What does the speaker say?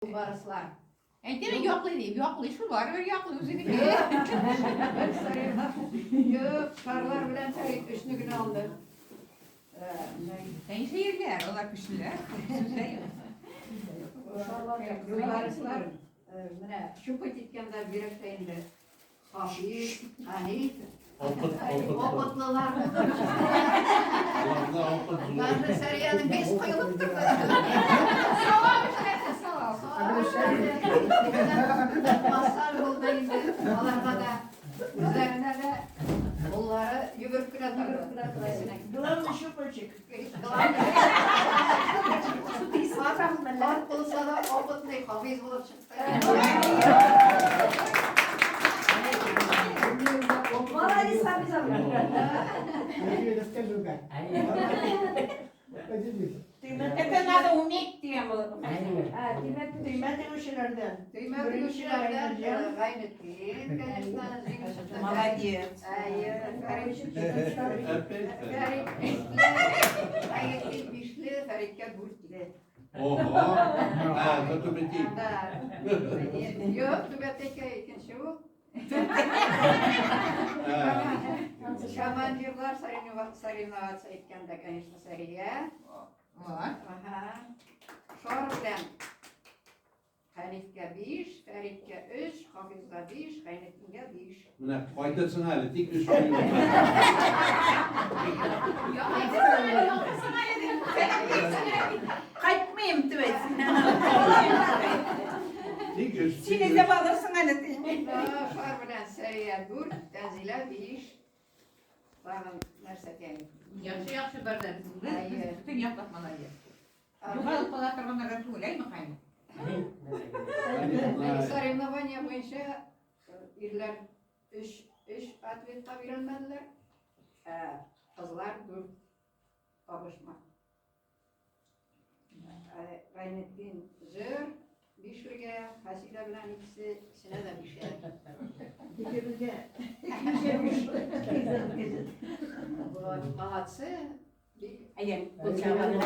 Юлбарыслар. Әйтәм, яклый дип, яклый шул, барыбер яклый үзенеке. Юк, шарлар белән Фәрит өчне генә алды. Әйше ирләр, алар көчлеләр. Сүз дә юк. Юлбарыслар менә чупать иткәндә бигрәк тә инде Хафиз, Ханиф. Опыт, опыт. Опытлылар. Аларда опыт зур. Даже Сәриянең без коелып торды. Савап эшләрсә савап. Массаж булды инде. Аларга да, үзләренә дә куллары йөгереп кенә торды. Главный щупальчик. Карт булса да опытный Хафиз булып чыкты. Молодец, Хафиз абый. Это надо уметь тему. А, димәк, төймә тегүчеләрдән. Төймә тегүчеләрдән Гайнетдин, конечно, җиңеп чыкты. Молодец. Әйе, Фәрит. Опять Фәрит Фәрит. бишле, Гайнетдин бишле, Фәриткә дүртле. Ого. А, за түбәтәй. Да. Юк, түбәтәйгә икенче ул. Командирлар соревноваться иткәндә, конечно, Сәрия. Вот. Ага. Шар белән Хәнифкә 5, Фәриткә 3, Хафизга 5, Гайнетдингә 5. Менә кайтырсың әле, тик өч көн. Кайтмыйм дип әйтсен. Тик өч. Син эзләп алырсың әле ди. Шар белән Сәрия 4, Тәнзилә 5. Тагын нәрсә дияйм? Яхшы, яхшы бәрдән. Әйе. Бөтен яклап молодец. Югалып кала торганнардан түгел, әйме, Хайм? Соревнование буенча ирләр 3 3 ответка бирелмәделәр. Ә кызлар 4 табышмак. Гайнетдин җыр бишлегә, Хәсидә белән икесе икесенә дә бишәр. Икебезгә. Вот, молодцы. Бик Әйе. Кул чабалар.